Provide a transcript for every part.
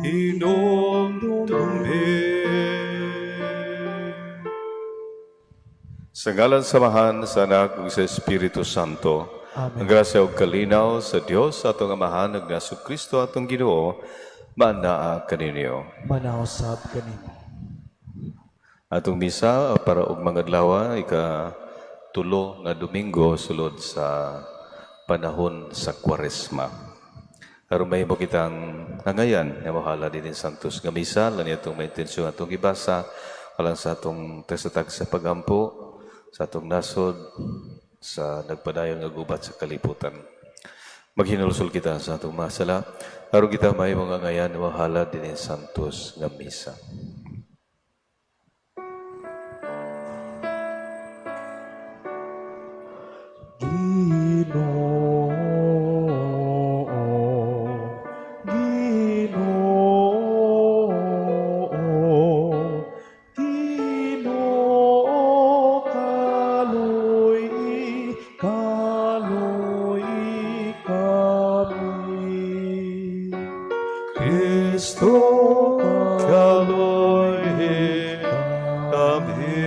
Hinumdumi. Sa ngalan sa Amahan, sa Anak, ug sa Espiritu Santo. Amen. Ang grasya ug kalinaw sa Dios atong Amahan ug ni Kristo atong Ginoo, maanaa kaninyo. Manausab kanimo. Atong misa para og mga adlaw, ika 3 nga Domingo sulod sa panahon sa Kwaresma. Aron mahimo kitang angayan nga mohalad dinhi Santos nga misa, lan atong may intensyon atong gibasa alang sa atong tagsa sa pagampo sa atong nasod sa nagpadayon nga gubat sa kalibutan. Maghinulsol kita sa atong mga sala aron kita mahimong angayan nga mohalad dinhi Santos nga misa. Ginoo, Ginoo, Ginoo, kaluoyi, kaluoyi kami. Kristo, kaluoyi kami.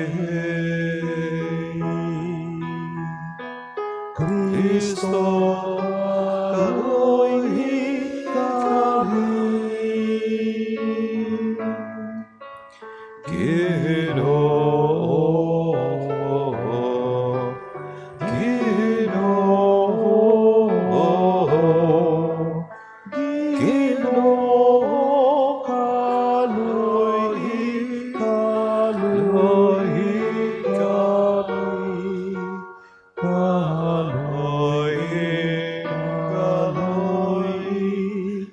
Kristo, kaluoyi kami. Ginoo, Ginoo, Ginoo, kaluoyi, kaluoyi kami. Kaluoyi, kaluoyi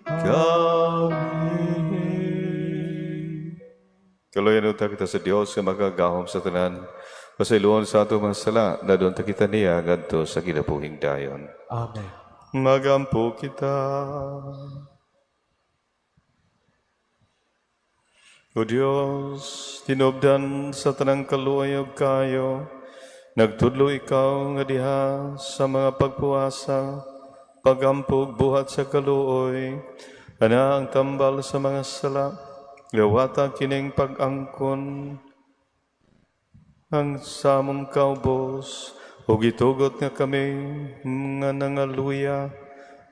kami. Kaluoyan unta kita sa Dios nga makagagahom sa tanan. Pasayloon sa atong mga sala, dadon ta kita niya ngadto sa kinabuhing dayon. Amen. Magampo kita. O Dios, tinubdan sa tanang kaluoy ug kayo, nagtudlo ikaw nga diha sa mga pagpuasa, pagampog buhat sa kaluoy, ana ang tambal sa mga sala, gawata kining pag-angkon ang samong kaubos, ug gitugot nga kami nga nangaluya,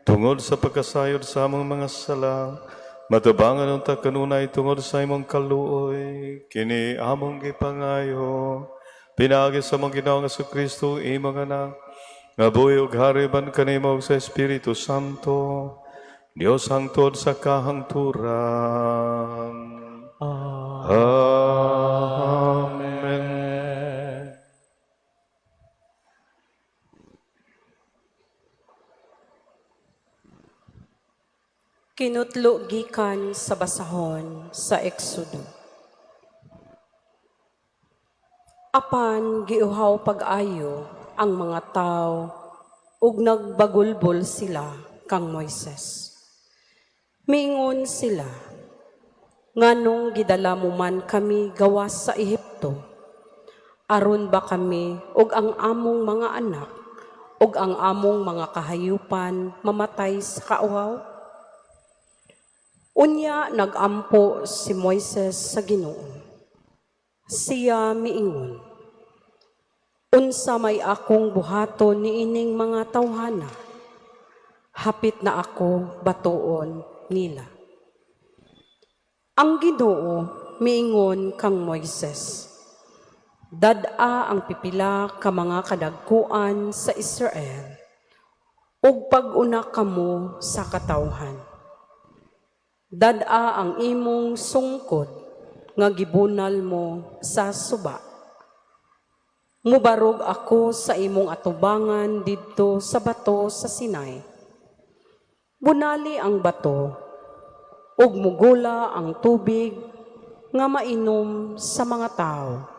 tungod sa pagkasayod sa among mga sala, matubangan unta kanunay tungod sa imong kaluoy, kini among gipangayo, pinaagi sa among Ginoong Kristo, imong anak, nga buhi ug hari ban kanimo ug sa Espiritu Santo, Dios hangtod sa kahangturan. Amen. Kinutlo gikan sa basahon sa Exodo. Apan giuhaw pag-ayo ang mga tao ug nagbagulbol sila kang Moises. Miingon sila, nganong gidala mo man kami gawas sa Ehipto? Aron ba kami ug ang among mga anak ug ang among mga kahayupan mamatay sa kauhaw? Unya nagampo si Moises sa Ginoo. Siya miingon, unsa may akong buhaton niining mga tawhana? Hapit na ako batuon nila. Ang Ginoo miingon kang Moises, dad-a ang pipila ka mga kadagkuan sa Israel ug pag-una kamo sa katawhan. Dad-a ang imong sungkod nga gibunal mo sa suba. Mubarog ako sa imong atubangan didto sa bato sa Sinai. Bunali ang bato ug mugula ang tubig nga mainom sa mga tao.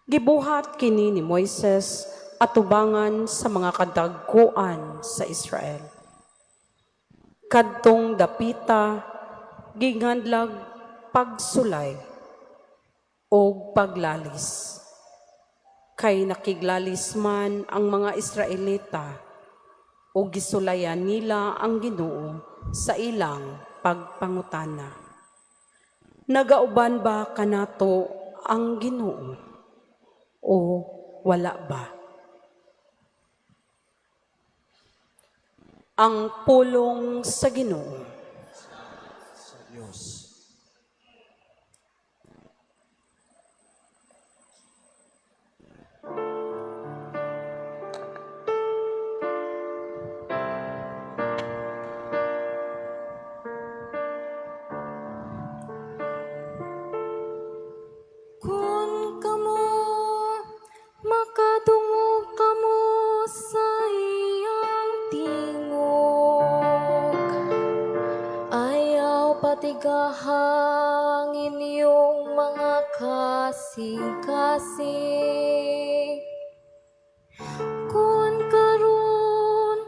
Gibuhat kini ni Moises atubangan sa mga kadagkuan sa Israel. Kadtong dapita ginganlag pagsulay og paglalis. Kay nakiglalis man ang mga Israelita ug gisulayan nila ang Ginoo sa ilang pagpangutana, "Nagauban ba kanato ang Ginoo o wala ba?" Ang pulong sa Ginoo. Sa Diyos. Kung kamo makadungog kamo sa iyang tingog, ayaw patigahang inyong mga kasing-kasing. Kung karon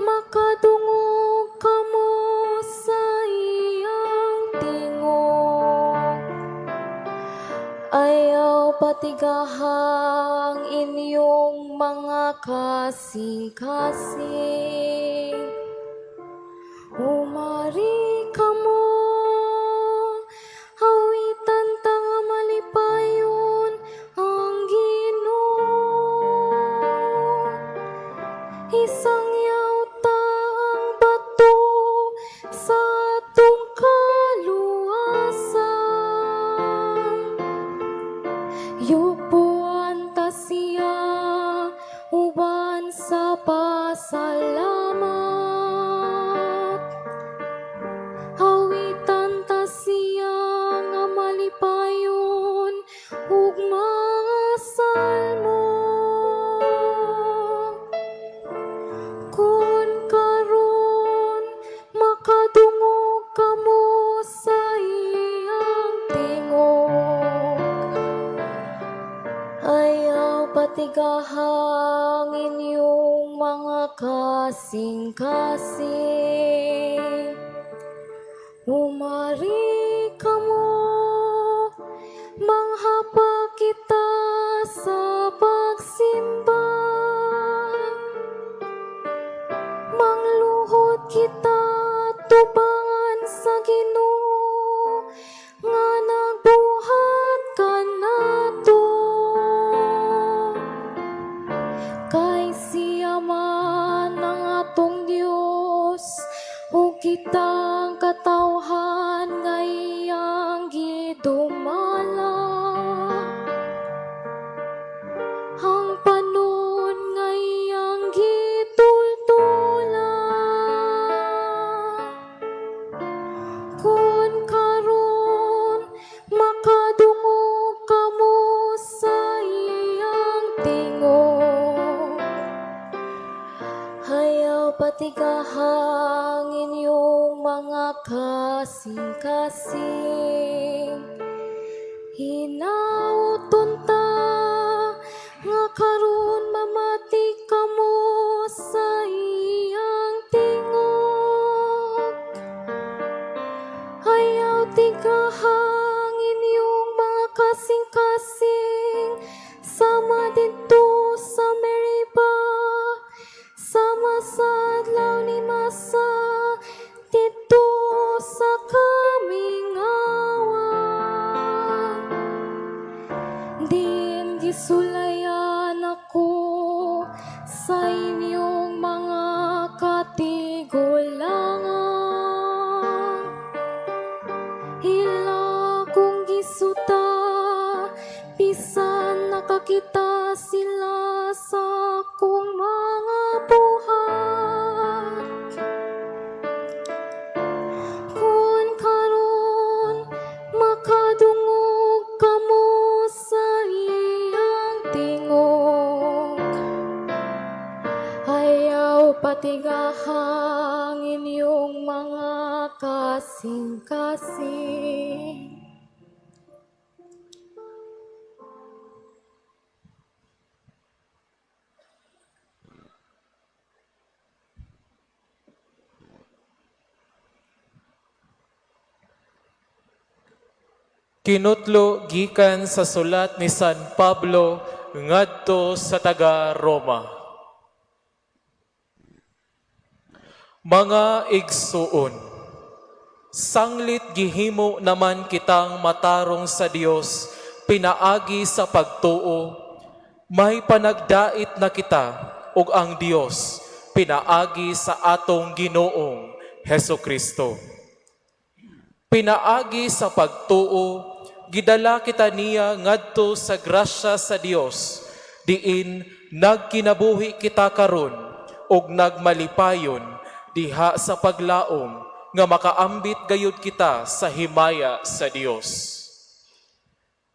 makadungog kamo sa iyang tingog, ayaw patigahang inyong mga kasing-kasing. Umari kamo, awitan ta nga malipayon ang Ginoo. Isangyaw ta ang bato sa atong kaluwasan. Yugbuan ta siya uban sa pasalamat. Awitan ta siya nga malipayon ug mga salmo. Kung karon makadungog kamo sa iyang tingog, ayaw patigahang inyong mga kasing-kasing. Umari kamo, manghapa kita sa pagsimba. Mangluhod kita tubangan sa Ginoo nga nagbuhat kanato. Kay siya man ang atong Dios ug kitang katawhan nga iyang gidumala. Ang panon nga iyang gitultulan. Kung karon makadungog kamo sa iyang tingog, ayaw patigahang inyong mga kasing-kasing. Hinauton ta nga karon mamati kamo sa iyang tingog. Ayaw tigahang inyong mga kasing-kasing sama didto sa Meriba, sama sa adlaw ni Masa didto sa kamingawan. Diin gisulayan ako sa inyong mga katigulangan. Ila kong gisuta, bisan nakakita sila sa akong mga buhat. Kung karon makadungog kamo sa iyang tingog, ayaw patigahang inyong mga kasing-kasing. Kinutlo gikan sa sulat ni San Pablo ngadto sa taga Roma. Mga igsuon, Sanglit gihimo naman kitang matarong sa Dios pinaagi sa pagtuo, may panagdait na kita ug ang Dios pinaagi sa atong Ginoong Heso Kristo. Pinaagi sa pagtuo, gidala kita niya ngadto sa grasya sa Dios, diin nagkinabuhi kita karon ug nagmalipayon diha sa paglaom nga makaambit gayud kita sa himaya sa Dios.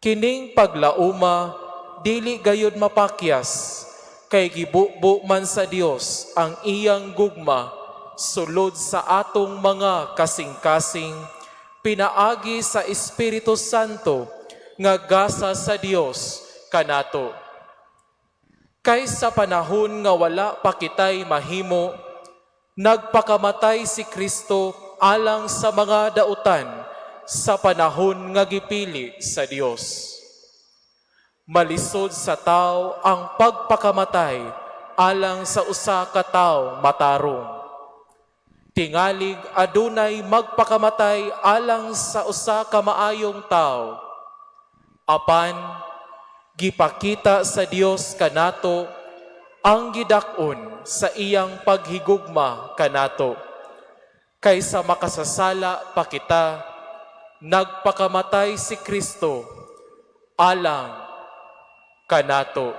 Kining paglauma dili gayud mapakyas, kay gibubo man sa Dios ang iyang gugma sulod sa atong mga kasing-kasing pinaagi sa Espiritu Santo nga gasa sa Dios kanato. Kay sa panahon nga wala pa kitay mahimo, nagpakamatay si Kristo alang sa mga dautan sa panahon nga gipili sa Dios. Malisod sa tao ang pagpakamatay alang sa usa ka tawo matarong. Tingalig adunay magpakamatay alang sa usa ka maayong tao. Apan gipakita sa Dios kanato ang gidak-on sa iyang paghigugma kanato. Kaysa makasasala pa kita, nagpakamatay si Kristo alang kanato.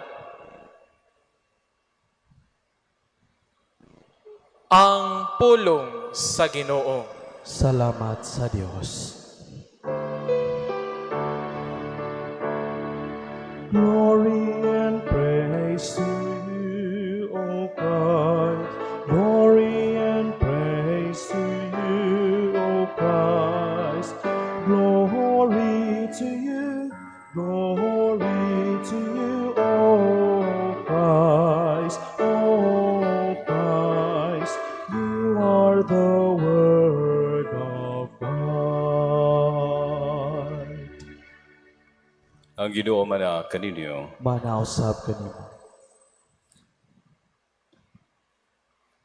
Ang pulong sa Ginoo. Salamat sa Dios. Glory and praise to you, O Christ. Glory and praise to you, O Christ. Glory to you, glory to you, O Christ, O Christ. You are the Word of God. Ang Ginoo mana kaninyo. Manausab kanimo.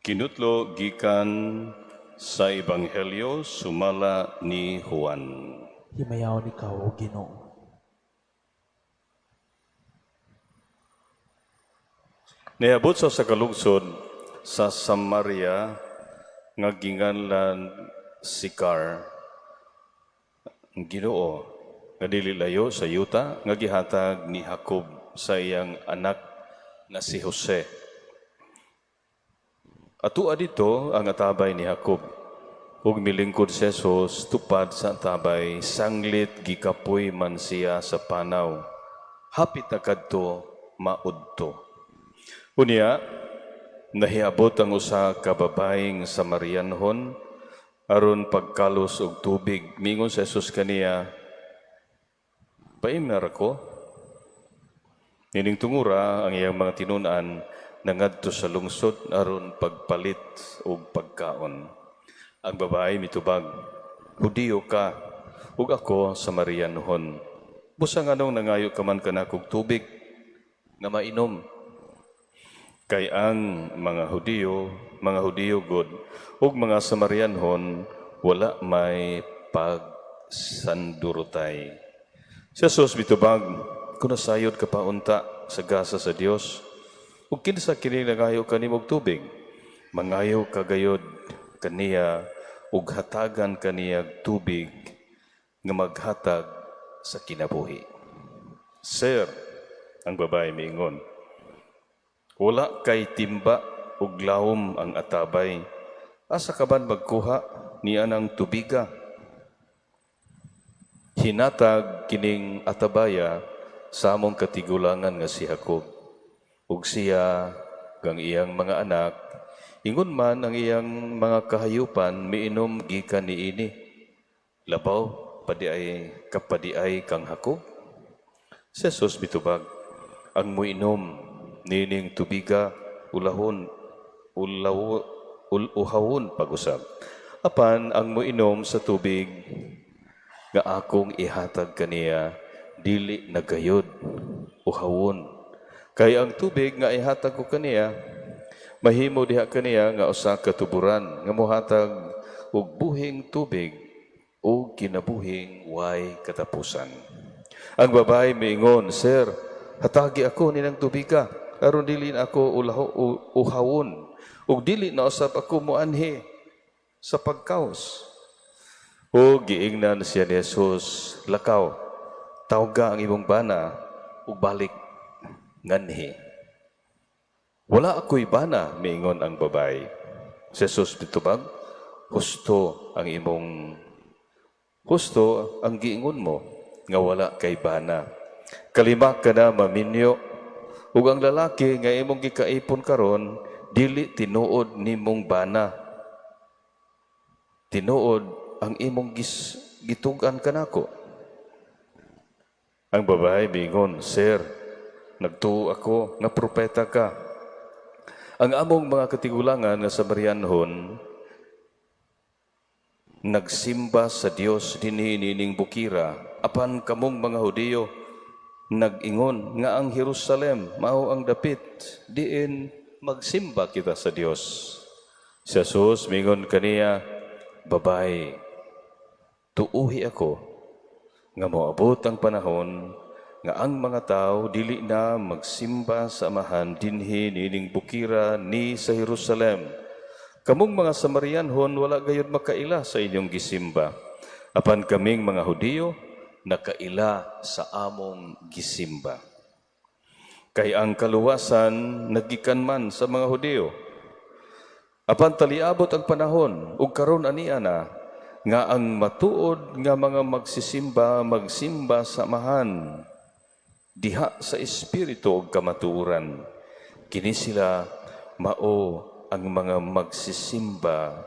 Kinutlo gikan sa Ebanghelyo sumala ni Juan. Himayaon ikaw, O Ginoo. Niabot sa kalungsod sa Samaria nga ginganlan Sikar ang Ginoo nga dili layo sa yuta nga gihatag ni Jacob sa iyang anak nga si Jose. Atua dito ang atabay ni Jacob. Ug milingkod si Jesus tupad sa atabay, sanglit gikapoy man siya sa panaw. Hapit na kadto maudto. Unya, nahiabot ang usa ka babaeng Samarianhon aron pagkalos og tubig. Mingon si Jesus kaniya, "Paimna ra ko." Nining tungura ang iyang mga tinun-an nangadto sa lungsod aron pagpalit og pagkaon. Ang babae mitubag, "Hudiyo ka, ug ako Samarianhon. Busa nganong nangayo ka man kanakog tubig nga mainom?" Kay ang mga Hudiyo gud ug mga Samarianhon wala may pagsandurotay. Si Jesus mitubag, "Kung nasayod ka pa unta sa gasa sa Dios, ug kinsa kini nangayo kanimo og tubig, mangayo ka gayod kaniya ug hatagan kaniya tubig nga maghatag sa kinabuhi." "Sir," ang babae miingon, "wala kay timba ug lawom ang atabay. Asa ka man magkuha niya ng tubiga? Hinatag kining atabaya sa among katigulangan nga si Jacob. Ug siya kang iyang mga anak, ingon man ang iyang mga kahayupan miinom gikan niini. Labaw padiay kapadiay kang Jacob?" Si Jesus mitubag, "Ang muinom nining tubiga ulahon ulaw ul, uhawon pag-usab. Apan ang muinom sa tubig nga akong ihatag kaniya dili na gayod uhawon. Kay ang tubig nga ihatag ko kaniya mahimo diha kaniya nga usa ka tuburan nga mohatag og buhing tubig ug kinabuhing way katapusan. Ang babae miingon, "Sir, hatagi ako ninang tubiga, aron dili na ako uhawon, ug dili na usab ako moanhi sa pagkaos." O giingnan siya ni Jesus, "Lakaw, tawga ang imong bana, ug balik nganhi." "Wala ako'y bana," miingon ang babae. Si Jesus mitubag, "Husto ang giingon mo nga wala kay bana. Kalima ka na maminyo ug ang lalaki nga imong gikaipon karon dili tinuod nimong bana. Tinuod ang imong gitug-an kanako." Ang babae miingon, "Sir, nagtuo ako nga propeta ka. Ang among mga katigulangan nga Samarianhon nagsimba sa Dios dinhi nining bukira, apan kamong mga Hudiyo nag-ingon nga ang Jerusalem mao ang dapit diin magsimba kita sa Dios." Si Jesus mingon kaniya, "Babae, tuuhi ako nga moabot ang panahon nga ang mga tao dili na magsimba sa Amahan dinhi nining bukira ni sa Jerusalem. Kamong mga Samarianhon wala gayud makaila sa inyong gisimba. Apan kaming mga Hudiyo nakaila sa among gisimba. Kay ang kaluwasan nagikan man sa mga Hudiyo. Apan taliabot ang panahon ug karon ania na nga ang matuod nga mga magsisimba magsimba sa Amahan diha sa espiritu ug kamatuoran. Kini sila mao ang mga magsisimba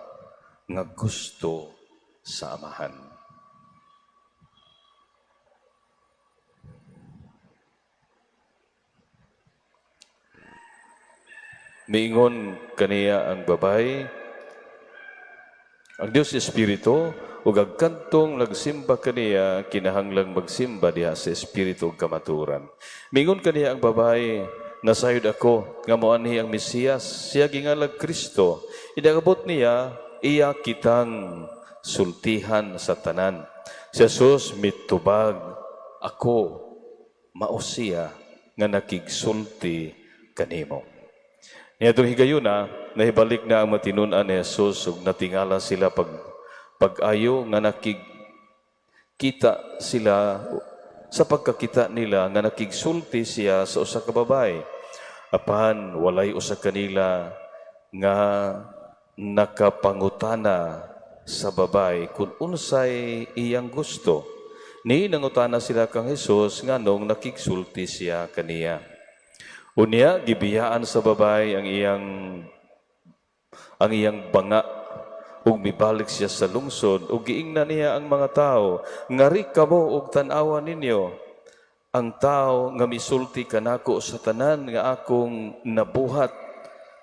nga gusto sa Amahan." Miingon kaniya ang babae, "Ang Dios Espiritu, ug ang kantong nagsimba kaniya kinahanglang magsimba diha sa espiritu ug kamatuoran." Miingon kaniya ang babae, "Nasayod ako nga moanhi ang Mesiyas, siya gingalag Kristo. Inagabot niya, iya kitang sultihan sa tanan." Si Jesus mitubag, "Ako mao siya nga nakigsulti kanimo." Niadtong higayuna, nahibalik na ang matinun-an ni Jesus ug natingala sila pag-ayo nga nakigkita sila sa pagkakita nila nga nakigsulti siya sa usa ka babae. Apan walay usa kanila nga nakapangutana sa babae kung unsay iyang gusto. Ni nangutana sila kang Jesus nganong nakigsulti siya kaniya. Unya gibiyaan sa babae ang iyang banga ug mibalik siya sa lungsod ug giingnan niya ang mga tao, "Ngari kamo ug tan-awa ninyo ang tao nga misulti kanako sa tanan nga akong nabuhat.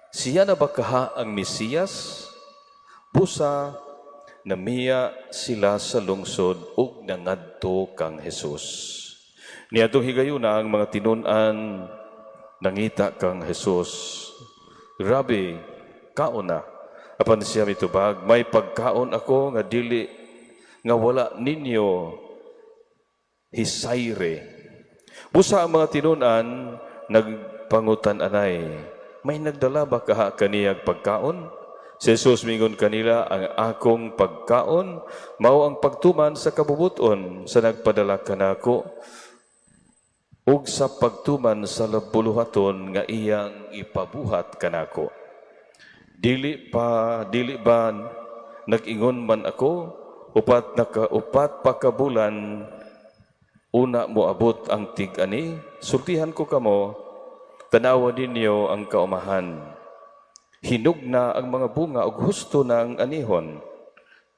Siya na ba kaha ang Mesiyas?" Busa namiya sila sa lungsod ug nangadto kang Jesus. Niadtong higayuna ang mga tinun-an nangita kang Jesus, "Rabi, kaon na." Apan siya mitubag, "May pagkaon ako nga dili nga wala ninyo hisayre." Busa ang mga tinun-an nagpangutan-anay, "May nagdala ba kaha kaniyag pagkaon?" Si Jesus mingon kanila, "Ang akong pagkaon mao ang pagtuman sa kabubuton sa nagpadala kanako ug sa pagtuman sa buluhaton nga iyang ipabuhat kanako. Dili ba nag-ingon man ako 4 pa ka bulan una moabot ang tig-ani? Sultihan ko kamo, tanawa ninyo ang kaumahan. Hinog na ang mga bunga ug husto na ang anihon.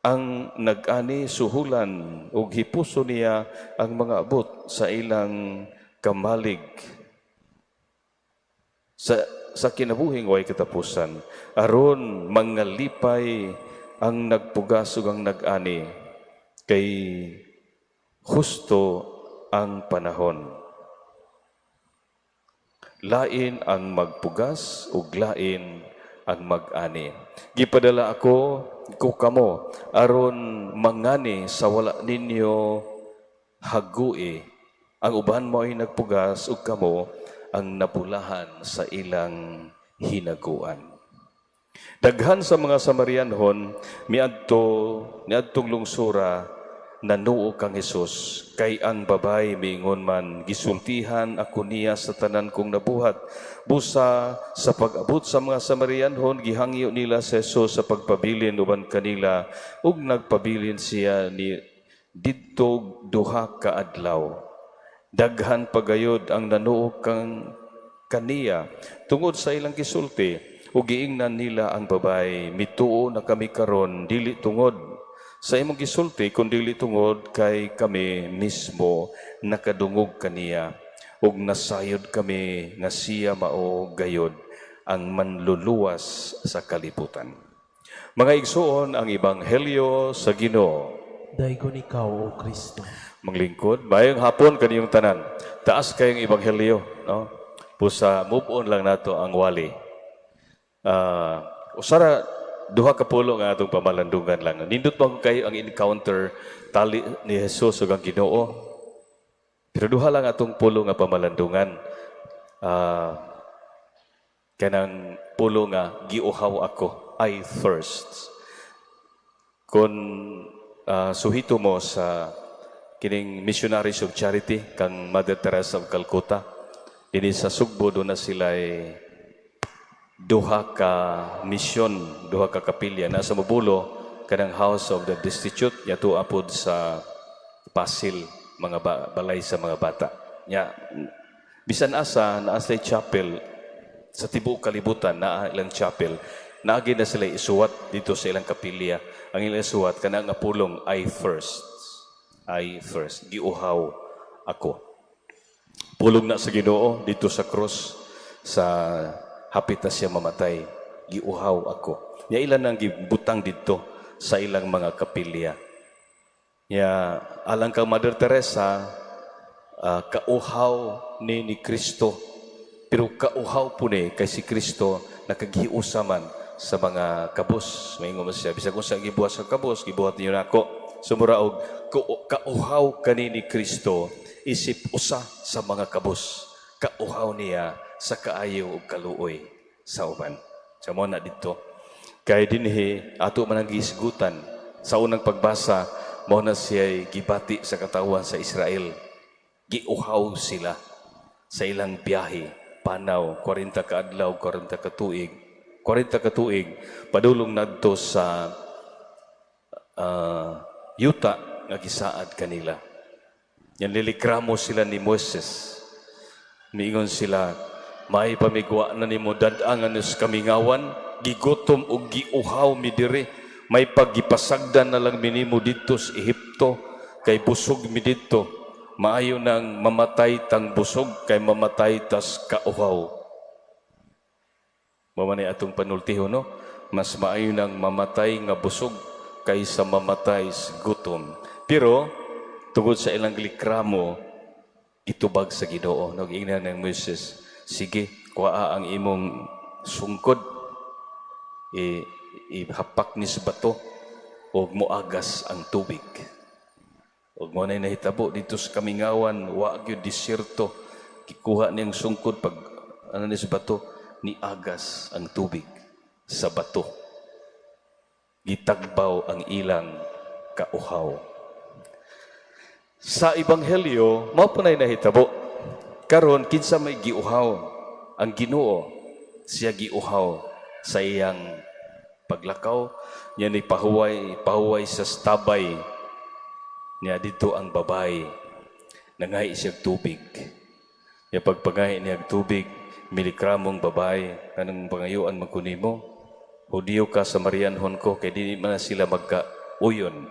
Ang nag-ani suhulan ug hipuso niya ang mga abot sa ilang kamalig sa kinabuhing way katapusan, aron mangalipay ang nagpugas ug ang nag-ani, kay husto ang panahon. Lain ang magpugas ug lain ang mag-ani. Gipadala ako ko kamo aron mangani sa wala ninyo hagui. Ang uban mao'y nagpugas ug kamo ang nabulahan sa ilang hinaguan. Daghan sa mga Samarianhon miadto niadtong lungsura nanuo kang Hesus, kay ang babay miingon man, "Gisultihan ako niya sa tanan kong nabuhat." Busa sa pag-abot sa mga Samarianhon, gihangyo nila sa Hesus sa pagpabilin uban kanila, ug nagpabilin siya ni didto 2 ka adlaw. Daghan pagayod ang nanuo kang kaniya tungod sa ilang gisulti, ug giingnan nila ang babay, "Mituo na kami karon, dili tungod sa imong gisulti, kundi tungod kay kami mismo nakadungog kaniya ug nasayod kami nga siya mao gayod ang manluluwas sa kalibutan." Mga igsuon, ang ebanghelyo sa Ginoo. Daygon ikaw, O Kristo. Manglingkod, maayong hapon kaniyong tanan. Taas kayong ebanghelyo, no? Busa move on lang nato ang wali. Usara duha ka pulo nga atong pamalandungan lang. Nindot ba kayo ang encounter tali ni Jesus ug ang Ginoo? Pero duha lang atong pulo nga pamalandungan. Kanang pulo nga "Giuhaw ako," "I thirst." Kung suhito mo sa kining Missionaries of Charity kang Mother Teresa of Calcutta, dinhi sa Sugbo doon na sila duha ka mission, duha ka kapilya na sa Mabulo, kanang House of the Destitute yato apod sa Pasil, mga balay sa mga bata. Nya bisan asa naa sila chapel sa tibuok kalibutan, naa ilang chapel, naagi na sila isuwat dito sa ilang kapilya. Ang ilang isuwat kana nga pulong, "I thirst." "I thirst." "Giuhaw ako." Pulong na sa Ginoo dito sa cross sa hapit na siya mamatay. "Giuhaw ako." Nya ilan ang gibutang dito sa ilang mga kapilya. Nya alang kang Mother Teresa, kauhaw ni Kristo. Pero kauhaw po ni kay si Kristo nakaghiusa man sa mga kabos. Maingon man siya, "Bisag unsa gibuhat sa kabos, gibuhat niyo nako." Sumura og kauhaw kani ni Kristo isip usa sa mga kabos. Kauhaw niya sa kaayo ug kaluoy sa uban. Sa mo na dito. Kay dinhi ato man ang gihisgutan sa unang pagbasa, mao na siya gibati sa katawhan sa Israel. Giuhaw sila sa ilang biyahe, panaw, 40 ka adlaw, 40 ka tuig. 40 ka tuig padulong nadto sa yuta nga gisaad kanila. Yan lilikramo sila ni Moises. Niingon sila, "May pamigwa na nimo dad-angan sa kamingawan, gigutom og giuhaw mi diri. May paggipasagdan na lang minimo didto sa Ehipto, kay busog mi didto. Maayo nang mamatay tang busog, kay mamatay tas kauhaw." Mao man atong panultihon, no? Mas maayo nang mamatay nga busog kaysa mamatay sa gutom. Pero tungod sa ilang likramo, itubag sa Ginoo. No, giingnan ng Moises, "Sige, kuhaa ang imong sungkod, ihapak ni sa bato, ug moagas ang tubig." Ug mo na nahitabo dito sa kamingawan, wa gyud, disyerto. Gikuha niyang sungkod, pag ano ni sa bato, niagas ang tubig sa bato. Gitagbaw ang ilang kauhaw. Sa ebanghelyo, mao po na'y nahitabo. Karon kinsa may giuhaw? Ang Ginoo, siya giuhaw sa iyang paglakaw. Niya ni pahuway, pahuway sa stabay. Niya dito ang babay. Nangahi siya tubig. Niya pagpangahi niya tubig, milikramong babay, "Anong pangayuan man ko nimo? Hudiyo ka, Samarianhon ko," kay di man na sila magka-uyon.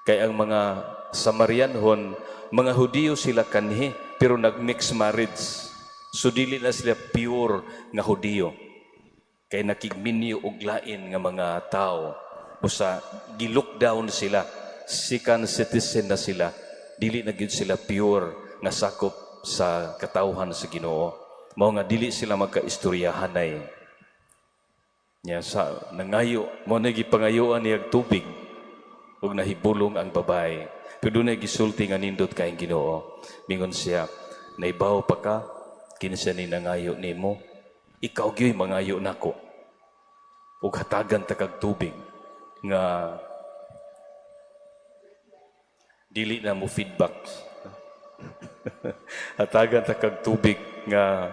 Kay ang mga Samarianhon, mga Hudiyo sila kanhi, pero nag-mix marriage. So dili na sila pure nga Hudiyo. Kay nakigminyo og lain nga mga tao. Busa gi-lockdown sila. Second citizen na sila. Dili na gyud sila pure nga sakop sa katawhan sa Ginoo. Mao nga dili sila magkaistoryahanay. Nya sa nangayo mo na gipangayuan niya tubig ug nahibulong ang babae. Pero dunay gisulti nga nindot kay Ginoo. Mingon siya, "Naibaw pa ka kinsa ni nangayo nimo? Ikaw gyud mangayo nako. Ug hatagan ta kag tubig nga dili na mo feedback. Hatagan ta kag tubig nga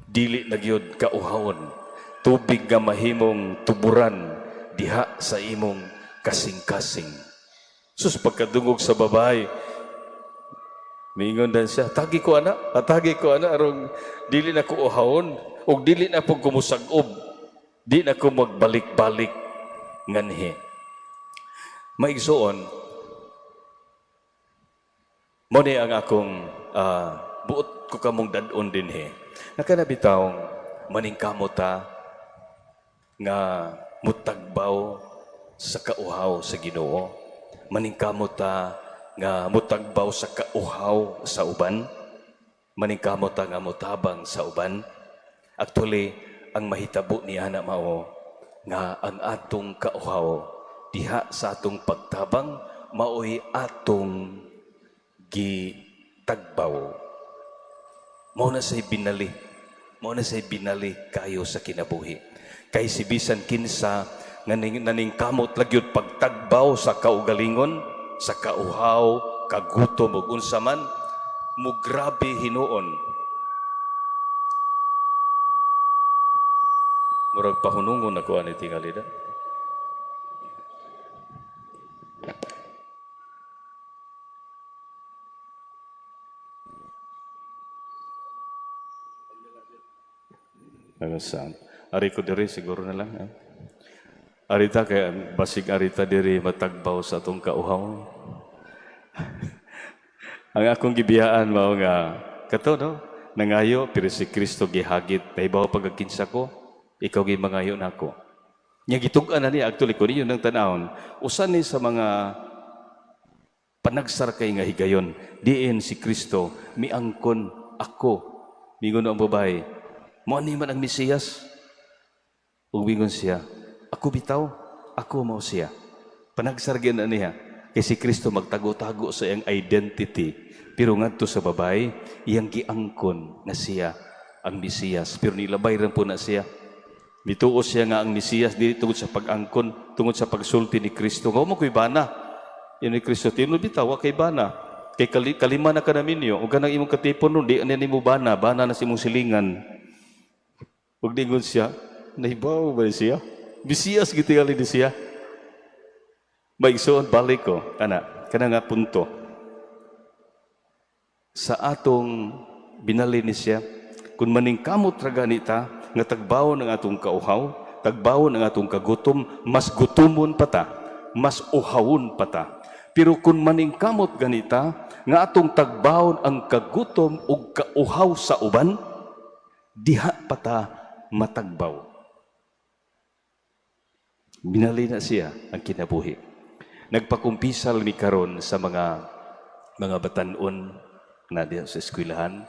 dili na gyud kauhawon. Tubig nga mahimong tuburan diha sa imong kasing-kasing." Sus, pagkadungog sa babae, mingon dan siya, "Tagi ko ana, atagi ko ana aron dili na ko uhawon ug dili na po kumusag-ob, di na ko magbalik-balik nganhi." Maigsuon, mo ni ang akong buot ko kamong dad-on dinhi. Nakanabitawng maningkamot ta nga mutagbaw sa kauhaw sa Ginoo. Maningkamot ta nga mutagbaw sa kauhaw sa uban. Maningkamot ta nga mutabang sa uban. Actually, ang mahitabo niya na mao nga ang atong kauhaw diha sa atong pagtabang maoy atong gitagbaw. Mao na say binali. Mao na say binali kayo sa kinabuhi. Kay si bisan kinsa nga naningkamot lagyod pagtagbaw sa kaugalingon, sa kauhaw, kagutom ug unsa man, mo grabe hinuon. Murag pahunungon ako ani tingali da. Hanggang Ari ko diri siguro na lang. Eh. Arita kay basig arita diri matagbaw sa atong kauhaw. Ang akong gibiyaan mao nga kato, no, nangayo pero si Kristo gihagit, "Nahibaw pagkakinsa ko, ikaw gi mangayo nako." Nya gitug-an na niya. Actually, kun inyo nang tanawon, usa ni sa mga panagsar kay nga higayon diin si Kristo miangkon ako. Mingon ang babae, "Mo ni man ang Mesiyas?" Ug mingon siya, "Ako bitaw, ako mao siya." Panagsar gyud na niya kay si Kristo magtago-tago sa iyang identity, pero ngadto sa babae iyang giangkon nga siya ang Mesiyas, pero nilabay rin po na siya. Mituo siya nga ang Mesiyas dili tungod sa pag-angkon, tungod sa pagsulti ni Kristo. Nga mo ko'y bana. Yun ni Kristo, "Tinuod bitaw, wa kay bana. Kay kalima na ka na minyo, ug kanang imong katipon nun, di na nimo bana, bana na sa imong silingan." Ug dingon siya, "Nahibaw ba siya? Mesiyas gitingali ni siya." Maigsuon, balik ko, ana, kana nga punto. Sa atong binali ni siya, kung maningkamot ra ganita, nga tagbawon ang atong kauhaw, tagbawon ang atong kagutom, mas gutumon pa ta, mas uhawon pa ta. Pero kung maningkamot ganita, nga atong tagbawon ang kagutom ug kauhaw sa uban, diha pa ta matagbaw. Binali na siya ang kinabuhi. Nagpakumpisal mi karon sa mga batanon na diha sa eskwelahan.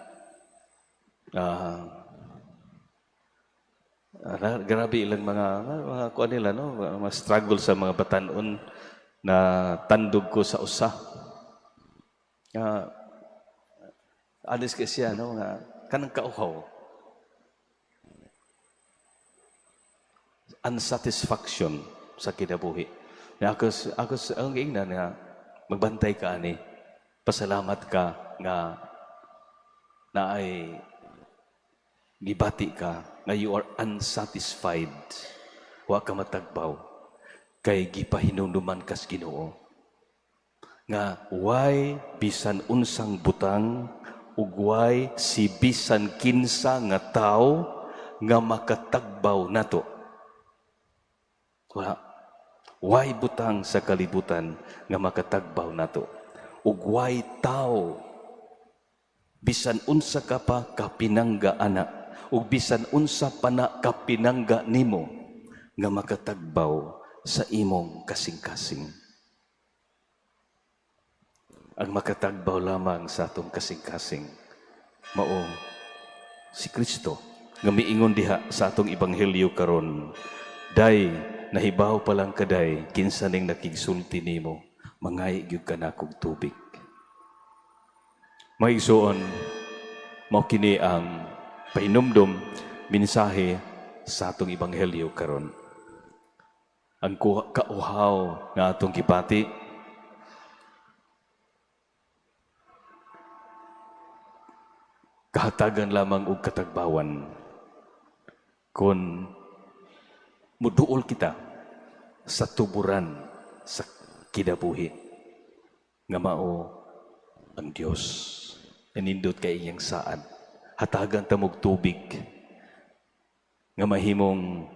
Grabe ilang mga kuan nila, no, mga struggle sa mga batanon na tandog ko sa usa. Alis kay siya, no, nga kanang kauhaw. Unsatisfaction sa kinabuhi. Na ako ang giingnan nga magbantay ka ani. Pasalamat ka nga naay gibati ka nga you are unsatisfied. Wa ka matagbaw kay gipahinumduman kas Ginoo nga way bisan unsang butang ug way si bisan kinsa nga tawo nga makatagbaw nato. Wala. Way butang sa kalibutan nga makatagbaw nato. Ug way tawo, bisan unsa ka pa kapinangga ana ug bisan unsa pa na kapinangga nimo nga makatagbaw sa imong kasing-kasing. Ang makatagbaw lamang sa atong kasing-kasing mao si Kristo. Nga miingon diha sa atong ebanghelyo karon, "Day, nahibaw pa lang kaday kinsa ning nakigsulti nimo, mangay gyud ka nakog tubig." Mga igsoon, mao kini ang pahinumdom, mensahe sa atong ebanghelyo karon. Ang kauhaw nga atong gibati, kahatagan lamang og katagbawan kung muduol kita sa tuburan sa kinabuhi nga mao ang Dios. Nanindot kay iyang saad, hatagan ta mo'g tubig nga mahimong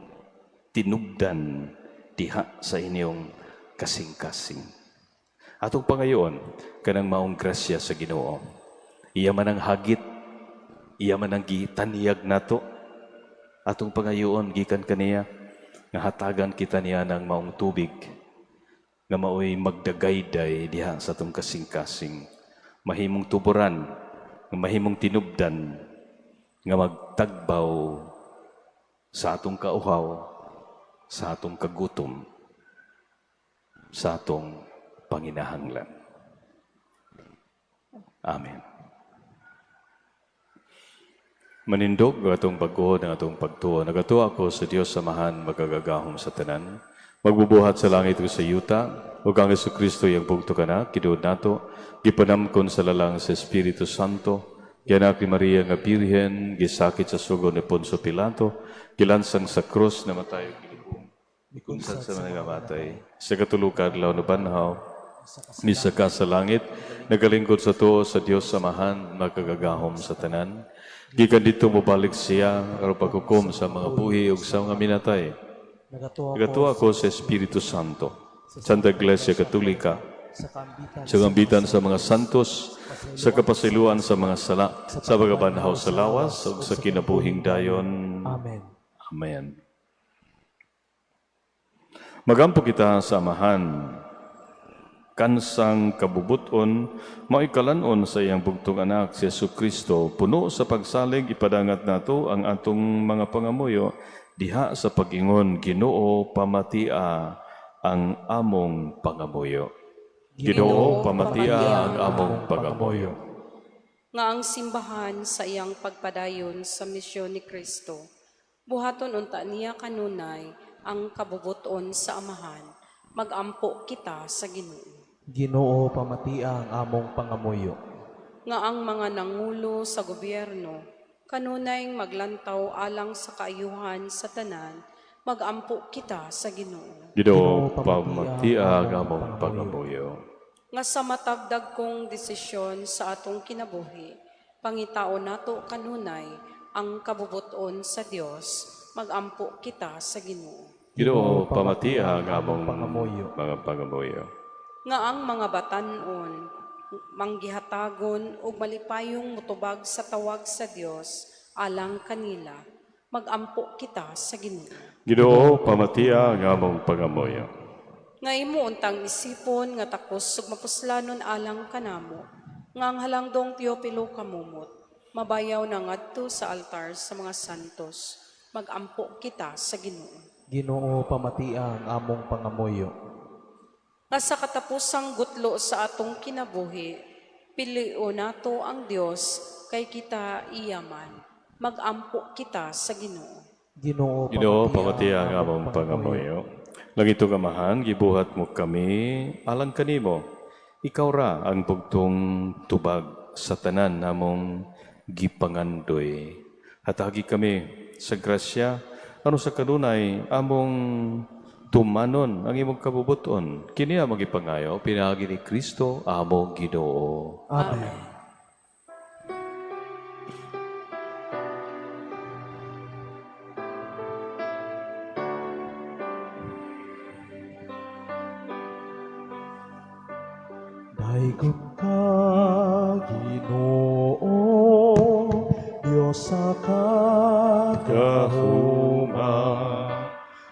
tinubdan diha sa inyong kasing-kasing. Atong pangayoon kanang maong grasya sa Ginoo. Iya man ang hagit, iya man ang gitaniyag nato. Atong pangayoon gikan kaniya nga hatagan kita niya ng maong tubig nga maoy magdagayday diha sa atong kasing-kasing, mahimong tuburan, nga mahimong tinubdan nga magtagbaw sa atong kauhaw, sa atong kagutom, sa atong panginahanglan. Amen. Manindog ang atong pag-uod ng atong pagtuo. Nagatuo ako sa Dios Amahan, makagagahom sa tanan, magbubuhat sa langit ug sa yuta, ug ang Kristo iyang bugtong anak, Ginoo nato, gipanamkon sa lalang sa Espiritu Santo, gianak ni Maria nga Birhen, gisakit sa sugo ni Poncio Pilato, gilansang sa krus, namatay ug gilubong, mikumsan sa mga namatay, sa katulo ka adlaw nabanhaw, misaka sa langit, nagalingkod sa tuo sa Dios Amahan, makagagahom sa tanan. Gikan didto mobalik siya aron paghukom sa mga buhi ug sa mga minatay. Nagatuo Nagatuo ako sa Espiritu Santo, Santa Iglesia Katolika, sa kaambitan sa kambitan sa mga santos, sa kapasayloan sa mga sala, sa pagkabanhaw sa lawas, ug sa kinabuhing dayon. Amen. Amen. Magampo kita sa Amahan, kansang kabubuton, mao'y kalan-on sa iyang bugtong anak, si Jesu Kristo, puno sa pagsalig, ipadangat nato ang atong mga pangamuyo, diha sa pag-ingon, "Ginoo, pamatia ang among pangamuyo." Ginoo, pamatia ang among pangamuyo. Nga ang simbahan sa iyang pagpadayon sa misyon ni Kristo, buhaton unta niya kanunay ang kabubuton sa Amahan. Magampo kita sa Ginoo. Ginoo, pamatia ang among pangamuyo. Nga ang mga nangulo sa gobyerno kanunay maglantaw alang sa kaayuhan sa tanan. Magampo kita sa Ginoo. Ginoo, pamatia ang among pangamuyo. Nga sa matag dagkong desisyon sa atong kinabuhi, pangitaon nato kanunay ang kabubuton sa Dios. Magampo kita sa Ginoo. Ginoo, pamatia ang among pangamuyo. mga pangamuyo. Nga ang mga batanon manggihatagon ug malipayong mutubag sa tawag sa Dios alang kanila. Magampo kita sa Ginoo. Ginoo, pamatia ang among pangamuyo. Nga imo untang isipon nga takos ug mapuslanon alang kanamo, nga ang halangdong Teopilo Camomot mabayaw na ngadto sa altar sa mga santos. Magampo kita sa Ginoo. Ginoo, pamatia ang among pangamuyo. Nga sa katapusang gutlo sa atong kinabuhi, pilion nato ang Dios kay kita iya man. Magampo kita sa Ginoo. Ginoo, Ginoo, pamatia ang among pangamuyo. Langitong Amahan, gibuhat mo kami alang kanimo. Ikaw ra ang bugtong tubag sa tanan namong gipangandoy. Hatagi kami sa grasya, aron sa kanunay among tumanon ang imong kabubuton. Kini among gipangayo, pinaagi ni Kristo among Ginoo. Amen. Daygon ka, Ginoo, Dios sa Kahuma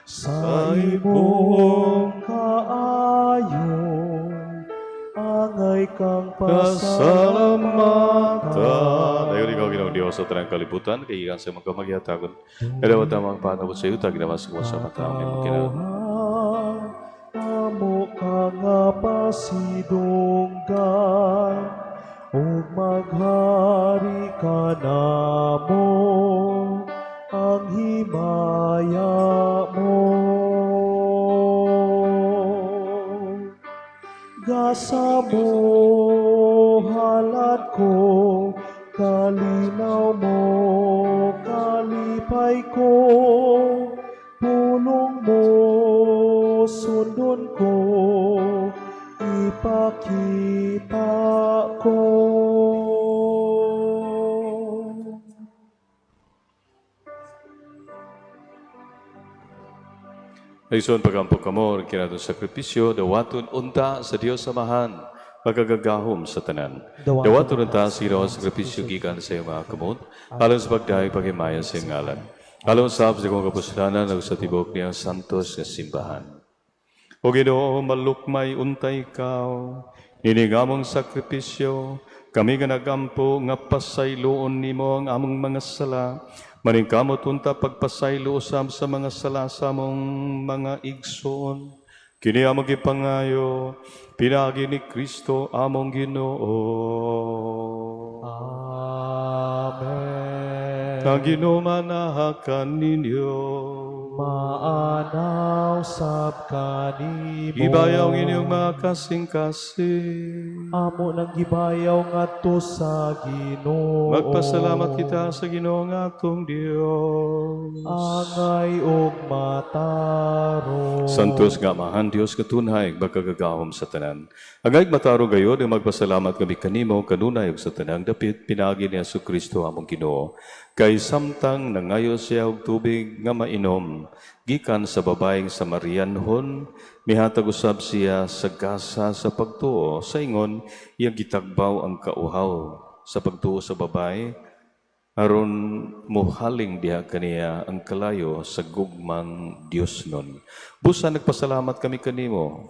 sa imong kaayo, angay kang kasalamatan. Dayon ikaw. Ginoong Dios sa tanang kalibutan, kay gikan sa imong kamot gihatagon. Kaya tamang panabot sa iyo, tagnamas ko sa mata ang imong kinahanglan. Amo ka nga pasidunggan ug maghari ka namo ang himaya mo. Gasa mo, halad ko, kalinaw mo, kalipay ko, pulong mo, sundon ko, ipakita ko. Igsoon, pagampo kamo, ang kini atong sakripisyo, dawaton unta sa Dios Amahan, makagagahom sa tanan. Dawaton Dawaton unta sa Ginoo ang sakripisyo gikan sa iyong mga kamot, alang sa pagdayeg paghimaya sa iyong ngalan. Alang sa kong kapuslanan ug sa tibuok niyang santos nga simbahan. O Ginoo, malukmay unta ikaw, nining among sakripisyo, kami nga nagampo nga pasayloon nimo ang among mga sala, maningkamot unta pagpasaylo usab sa mga sala sa among mga igsoon. Kini among gipangayo, pinaagi ni Kristo among Ginoo. Amen. Ang Ginoo manaha kaninyo. Maanaw sab kanimo. Ibayaw ang inyong mga kasing-kasing. Amo nang gibayaw ngadto sa Ginoo. Magpasalamat kita sa Ginoo nga atong Dios. Angay og matarong. Santos nga Amahan, Dios katunhay, makagagahom sa tanan. Angay matarong gayod ang magpasalamat kami kanimo kanunay ug sa tanang dapit pinaagi ni Hesus Kristo among Ginoo. Kay samtang nangayo siya og tubig nga mainom gikan sa babaeng Samarianhon, mihatag usab siya sa gasa sa pagtuo sa ingon iyang gitagbaw ang kauhaw sa pagtuo sa babae aron mohaling diha kaniya ang kalayo sa gugmang Dios nun. Busa nagpasalamat kami kanimo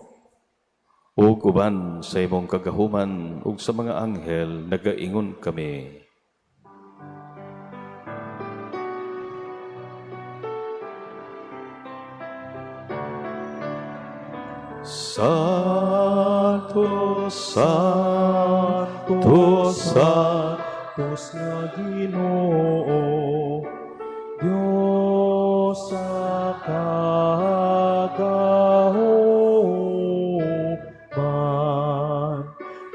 ug uban sa imong kagahuman ug sa mga anghel nagaingon kami. Santo, Santo, Santo, Santos nga Ginoo, Dios sa kagahuman,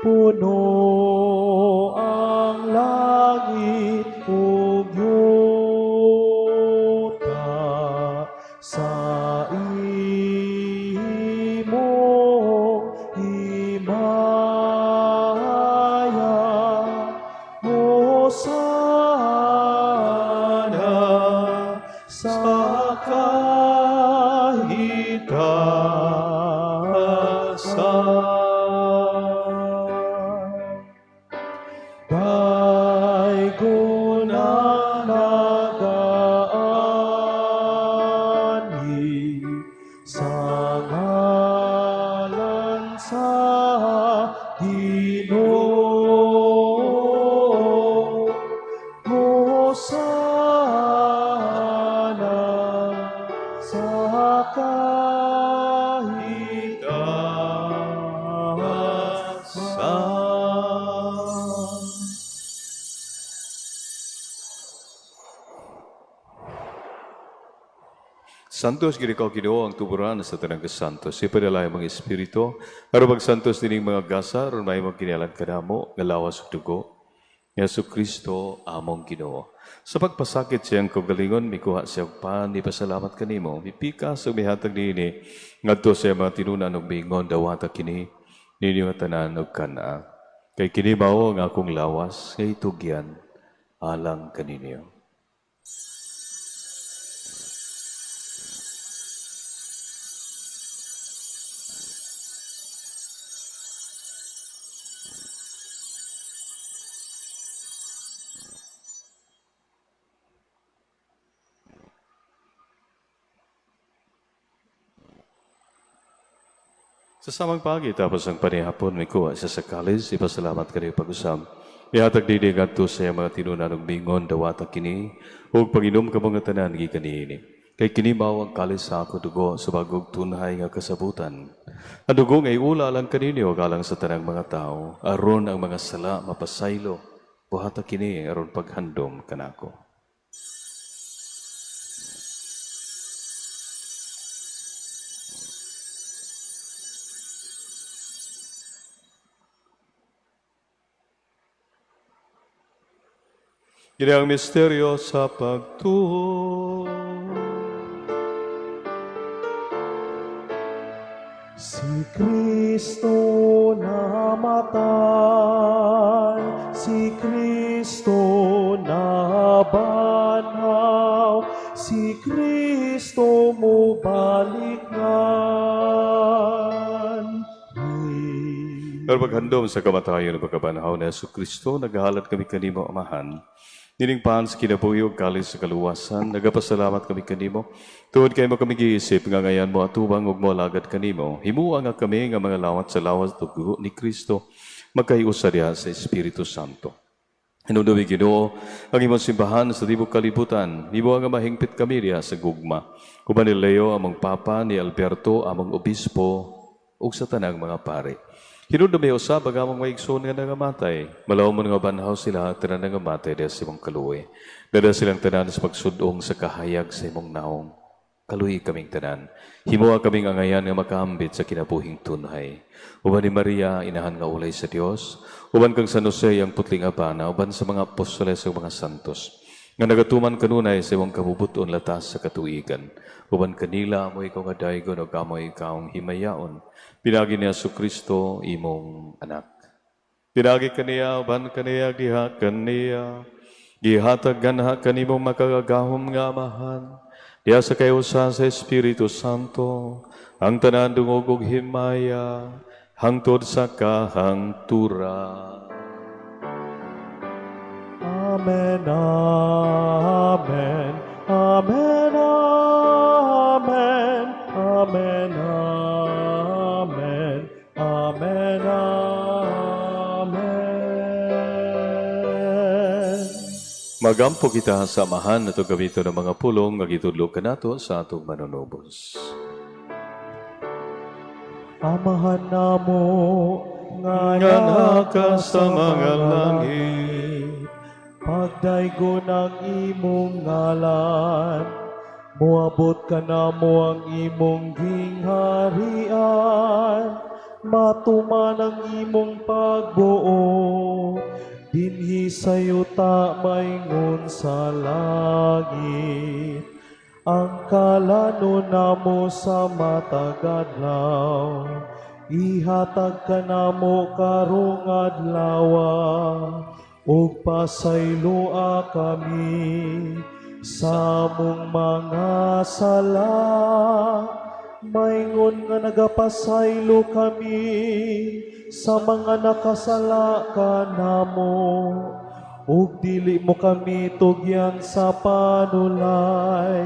puno ang langit ug yuta sa imong himaya. Hosana sa kahitasan. Daygon ang nagaanhi sa ngalan sa Ginoo. Hosana sa kahitasan. Santos gid ikaw Ginoo ang tuburan sa tanang kasantos. Ipadala imong espiritu aron magsantos dining mga gasa aron mahimong kini alang kanamo nga lawas ug dugo ni Hesus Kristo among Ginoo. Sa pagpasakit siyang kaugalingon, mikuha siya og pan, pasalamat kanimo, mipikas ug mihatag niini ngadto sa iyang mga tinunan ug miingon, "Dawata kini ninyo nga tanan ug kana. Kay kini mao ang akong lawas nga itugyan alang kaninyo." Sa samang pagi, tapos ang panihapon, mikuha siya sa kalis, ipasalamat kaniyo pag-usab. Ihatag dini ngadto sa iyang mga tinunan ug mingon, dawata kini, ug pag-inom kamo nga tanan gikan niini. Kay kini mao ang kalis sa ako dugo sa bagong tunhay nga kasabutan. Ang dugo nga iula alang kaninyo alang sa tanang mga tao, aron ang mga sala mapasaylo. Buhata kini aron paghandom kanako. Kini ang misteryo sa pagtuo. Si Kristo namatay, si Kristo nabanhaw, si Kristo mubalik nganhi. Pero paghandom sa kamatayon ug pagkabanhaw ni Hesus Kristo, naghahalad kami kanimo, Amahan. Nining paan sa kinabuhi ug kalis sa kaluwasan, nagapasalamat kami kanimo. Tungod kay imo kami giisip nga ngayan mo atubang ug moalagad kanimo. Himua nga kami nga mga lawat sa lawas ug dugo ni Kristo, magkahiusa diha sa Espiritu Santo. Hinumdumi, Ginoo, ang imong simbahan sa tibok kalibutan. Himua nga mahingpit kami diha sa gugma. Uban ni Leo, among Papa, ni Alberto, among Obispo, ug sa tanang mga pare. Hinumdumi usab ang among mga igsoon nga nangamatay. Malawmon nga banhaw sila at tanan nangamatay diha sa imong kaluoy. Dala silang tanan sa pagsudong sa kahayag sa imong naong. Kaluoyi kaming tanan. Himua kaming angayan nga makaambit sa kinabuhing tunhay. Uban ni Maria, inahan nga ulay sa Dios. Uban kang San Jose, ang putling abana. Uban sa mga apostoles ug mga santos nga nagatuman kanunay sa imong kabubuton latas sa katuigan. Uban kanila amo ikaw nga daygon ug amo ikaw himayaon. Pinaagi ni Hesus Kristo imong anak. Pinaagi kaniya, uban kaniya, diha kaniya. Gihatag ganha kanimo makagagahom nga Amahan. Diha sa kayusa sa Espiritu Santo, ang tanan dungog ug himaya, hangtod sa kahangturan. Amen, Amen, Amen, Amen, Amen, Amen, Amen, Amen. Magampo kita sa Amahan atong gamiton ng mga pulong nga gitudlo kanato sa atong manunubos. Amahan namo nga Nga naa ka sa mga langit, pagdaygon ang imong ngalan, moabot kanamo ang imong gingharian, matuman ang imong pagbuot, dinhi sa yuta maingon sa langit. Ang kalanon namo sa matag adlaw, ihatag kanamo karong adlawa, ug pasayloa kami sa among mga sala, maingon nga nagapasaylo kami sa mga nakasala kanamo. Ug dili mo kami tugyan sa panulay,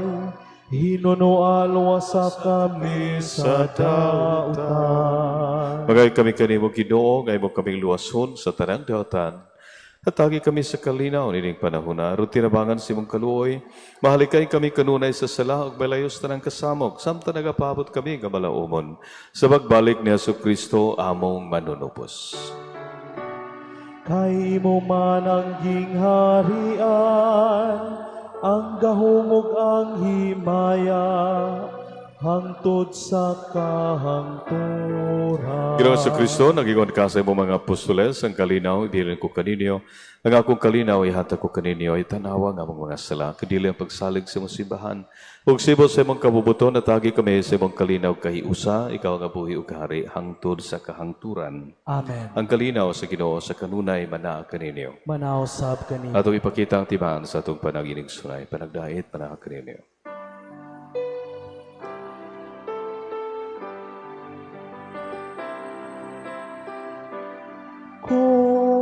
hinunoa luwasa kami sa dautan. Mangayo kami kanimo, Ginoo, nga imo kaming luwason sa tanang dautan. Hatagi kami sa kalinaw nining panahona, aron tinabangan sa imong kaluoy. Mahalikay kami kanunay sa sala ug malayos tanang kasamok, samtang nagapabot kami nga malaumon sa pagbalik ni Hesus Kristo among manunubos. Kay imo man ang gingharian, ang gahom ug ang himaya, hangtod sa kahangturan. Ginoo Hesus Kristo, nagingon ka sa imong mga apostoles, ang kalinaw, ibilin ko kaninyo. Ang akong kalinaw, ihatag ko kaninyo, ayaw tanawa ang among mga sala, kundi ang pagsalig sa imong simbahan. Ug sibo sa imong kabubuton, hatagi kami sa imong kalinaw kahiusa, ikaw nga buhi ug hari, hangtod sa kahangturan. Amen. Ang kalinaw sa Ginoo sa kanunay manaa kaninyo. Manaa usab kanimo. Atong ipakita ang timaan sa atong panaginigsunay, panagdait manaa kaninyo.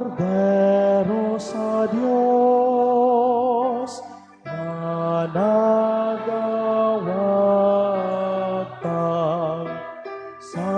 Kordero sa Dios nga nagawagtang sa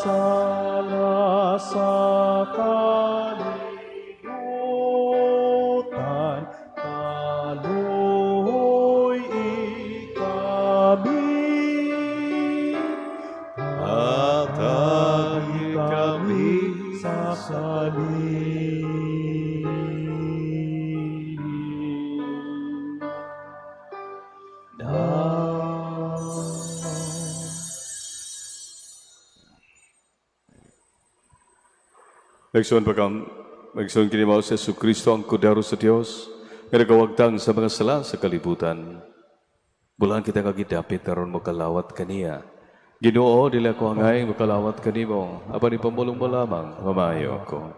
sala sa kalibutan, kaluoy kami. Hatagi kami sa kalip. Igsoon pagkam, igsoon kini mao si Jesu Kristo ang kordero sa Dios nga nagawagtang sa mga sala sa kalibutan. Bulahan kita nga gidapit aron mokalawat kaniya. Ginoo, dili ako angay mokalawat kanimo, apan ipamulong mo lamang, mamayo ako.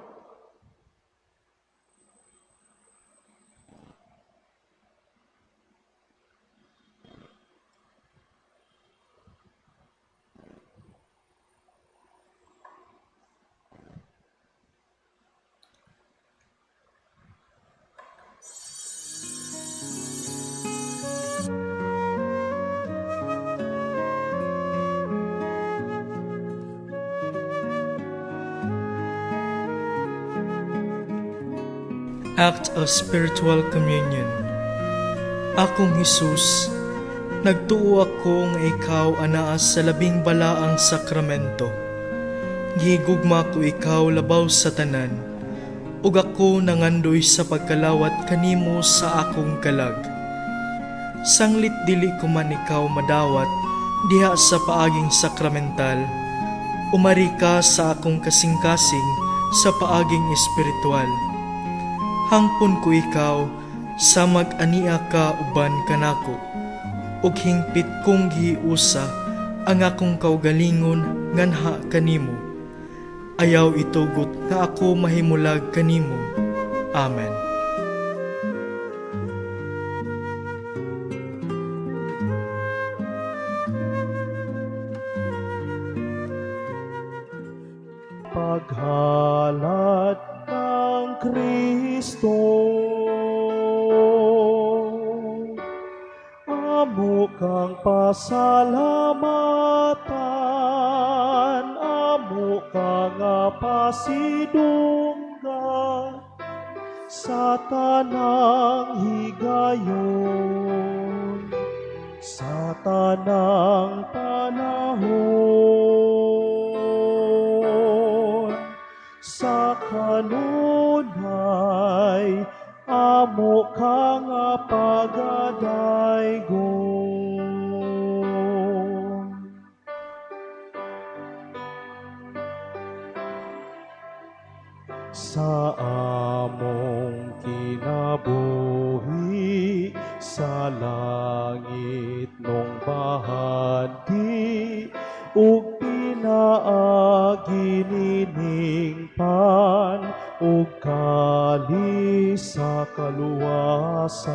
Act of Spiritual Communion. Akong Hesus, nagtuo ako nga ikaw anaa sa labing balaang sakramento. Gihigugma ko ikaw labaw sa tanan, ug ako nangandoy sa pagkalawat kanimo sa akong kalag. Sanglit dili ko man ikaw madawat diha sa paaging sakramental, umari ka sa akong kasing-kasing sa paaging espiritual. Hangpon ko ikaw sa mag-ania ka uban kanako, ug hingpit kong giusa ang akong kaugalingon nganha kanimo. Ayaw itugot nga ako mahimulag kanimo. Amen. Paghalad ng Kristo, amo kang pasalamatan, amo kang pasidunggan sa tanang higayon, sa tanang panahon, sa kanunay amo ka nga pagadaygon. Sa among kinabuhi sa langit nung bahandi ug pinaagi nining pan ug kalis sa kaluwasan,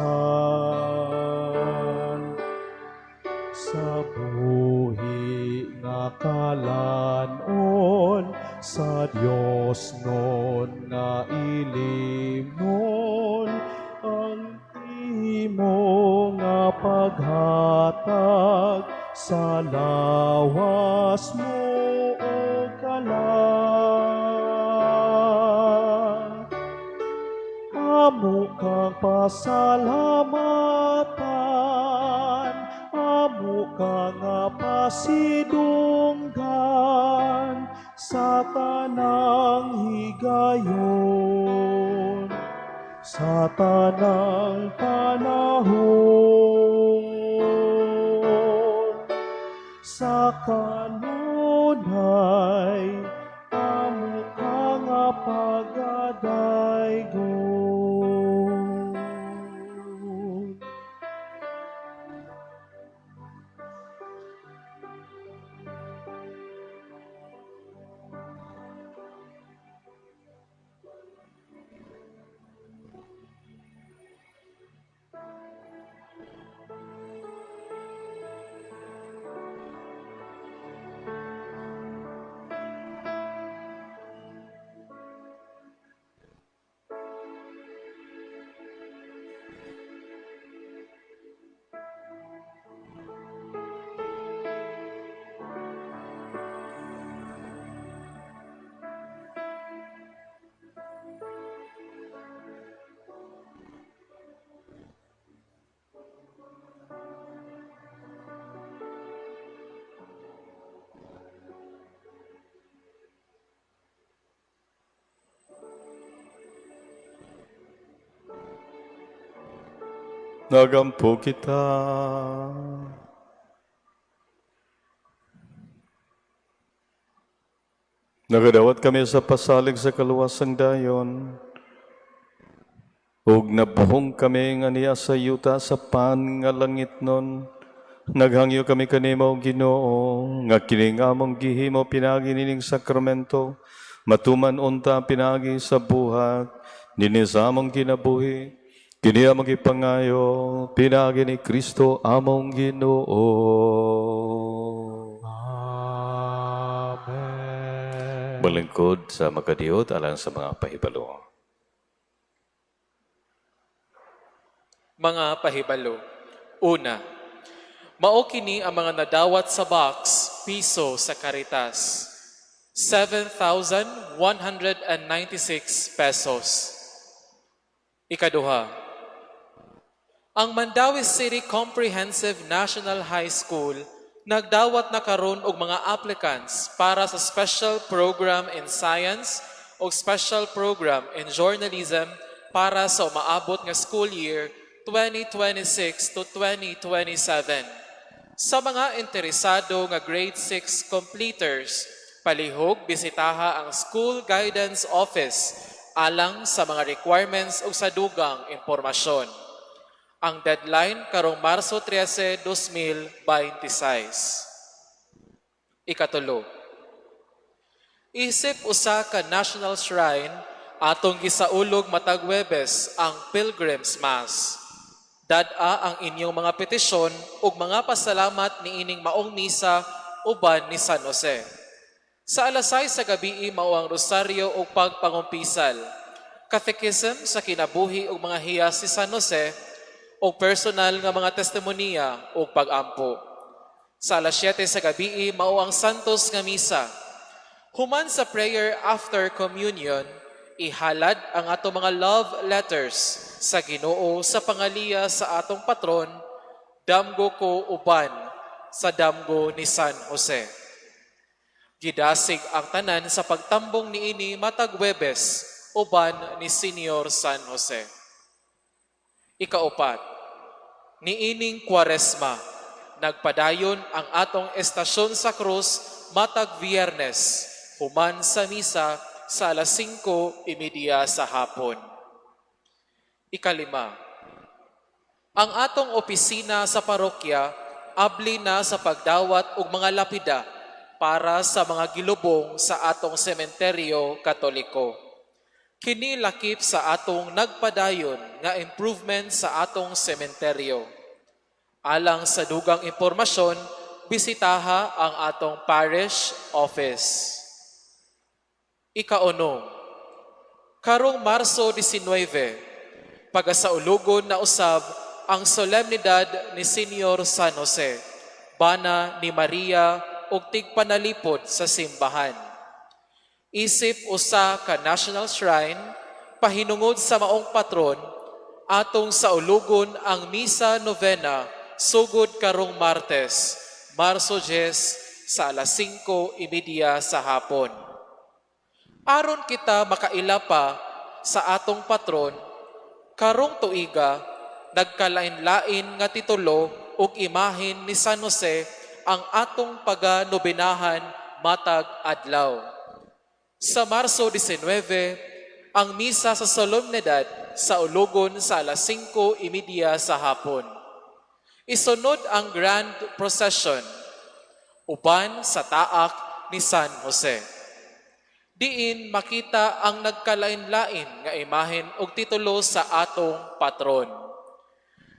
sa buhi nga kalanon sa Dios nun nga ilimnon ang imo nga paghatag sa lawas mo o kalag. Amo kang pasalamatan, amo ka nga pasidunggan sa tanang higayon, sa tanang panahon, sa kanunay amo ka nga pagadaygon. Nagampo kita. Nagadawat kami sa pasalig sa kaluwasang dayon. Ug nabuhong kami nga niya sa yuta sa pan nga langit nun. Naghangyo kami kanimo, Ginoo, nga kining among gihimo pinaagi nining sakramento, matuman unta pinaagi sa buhat dinhi sa among kinabuhi. Kini among gipangayo pinaagi ni Kristo among Ginoo. Amen. Malingkod sa makadiyot alang sa mga pahibalo. Mga pahibalo. Una, mao kini ang mga nadawat sa box piso sa Caritas. 7,196 pesos. Ikaduha, ang Mandaue City Comprehensive National High School nagdawat na karon og mga applicants para sa Special Program in Science o Special Program in Journalism para sa umaabot nga school year 2026 to 2027. Sa mga interesado nga grade 6 completers, palihog bisitaha ang School Guidance Office alang sa mga requirements ug sa dugang impormasyon. Ang deadline karong Marso 13, 2026. Ikatulo, isip usa ka national shrine, atong gisaulog matag Webes ang Pilgrim's Mass. Dad-a ang inyong mga petisyon ug mga pasalamat niining maong misa uban ni San Jose. Sa alas 6 sa gabi mao ang rosaryo ug pagpangumpisal. Catechism sa kinabuhi ug mga hiyas si San Jose ug personal nga mga testimonya ug pag-ampo. Sa alas 7 sa gabi mao ang Santos nga misa. Human sa prayer after communion, ihalad ang atong mga love letters sa Ginoo sa pangaliya sa atong patron, damgo ko uban sa damgo ni San Jose. Gidasig ang tanan sa pagtambong niini matag Webes uban ni Senior San Jose. Ikaupat, niining Kwaresma, nagpadayon ang atong estasyon sa krus matag Biyernes, human sa misa sa alas 5:30 sa hapon. Ikalima, ang atong opisina sa parokya abli na sa pagdawat og mga lapida para sa mga gilubong sa atong sementeryo Katoliko. Kini lakip sa atong nagpadayon nga improvement sa atong sementeryo. Alang sa dugang impormasyon, bisitaha ang atong parish office. Ikaunom, karong Marso 19, pagasaulugon na usab ang solemnidad ni Senior San Jose, bana ni Maria ug tigpanalipod sa simbahan. Isip usa ka national shrine, pahinungod sa maong patron, atong saulugon ang misa novena sugod karong Martes, Marso 10 sa alas 5:30 sa hapon. Aron kita makaila pa sa atong patron, karong tuiga nagkalain-lain nga titulo ug imahen ni San Jose ang atong paganobenahan matag adlaw. Sa Marso 19, ang misa sa solemnidad saulugon sa alas 5:30 sa hapon. Isunod ang Grand Procession uban sa taak ni San Jose. Diin makita ang nagkalain-lain nga imahen og titulo sa atong patron.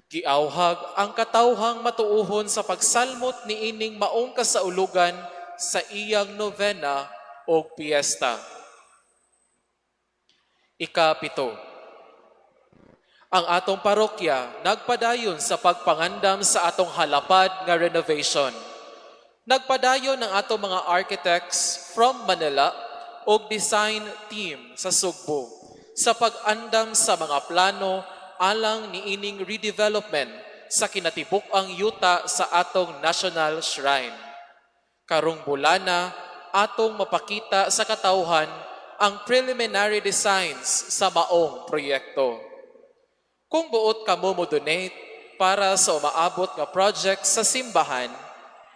Giawhag ang katawhang matuuhon sa pagsalmot niining maong kasaulugan sa iyang novena o piyesta. Ikapito, ang atong parokya nagpadayon sa pagpangandam sa atong halapad nga renovation. Nagpadayon ang atong mga architects from Manila ug design team sa Sugbo sa pag-andam sa mga plano alang niining redevelopment sa kinatibuk-ang yuta sa atong National Shrine. Karong bulana, atong mapakita sa katawhan ang preliminary designs sa maong proyekto. Kung buot kamo mo donate, para sa umaabot nga project sa simbahan,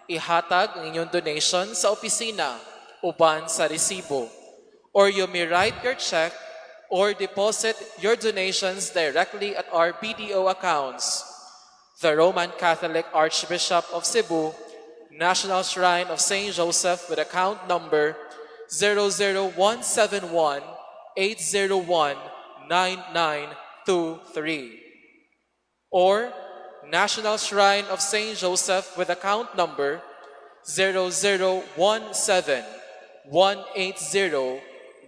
ihatag ang inyong donation sa opisina uban sa resibo. Or you may write your check or deposit your donations directly at our BDO accounts. The Roman Catholic Archbishop of Cebu, National Shrine of St. Joseph, with account number 00171 801 9923, or National Shrine of St. Joseph with account number 0017 180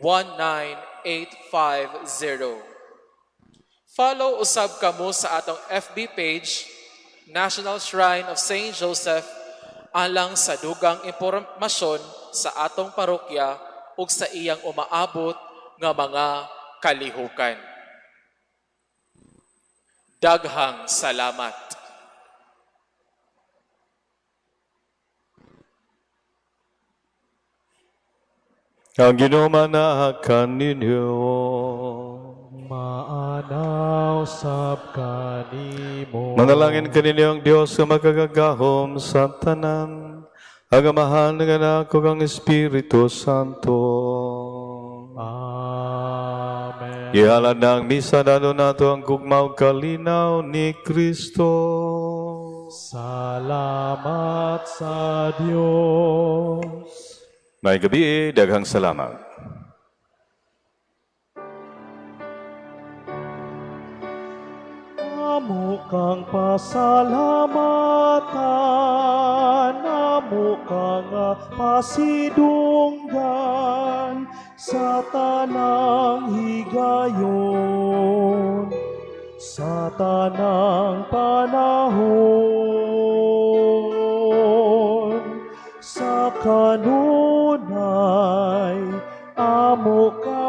19850. Follow usab kamo sa atong FB page, National Shrine of St. Joseph, alang sa dugang impormasyon sa atong parokya ug sa iyang umaabot nga mga kalihukan. Daghang salamat. Ang Ginoo manaa kaninyo. Maanaw sab kanimo. Manalangin kaninyo ang Dios nga makagagahom sa tanan, ang Amahan, ang Anak, ug ang Espiritu Santo. Amen. Ihalad na ang misa, dalo nato ang gugma ug kalinaw ni Kristo. Salamat sa Dios. Maayong gabii, daghang salamat. Amo kang pasalamatan, amo kang pasidunggan sa tanang higayon, sa tanang panahon, sa kanunay, amo kang.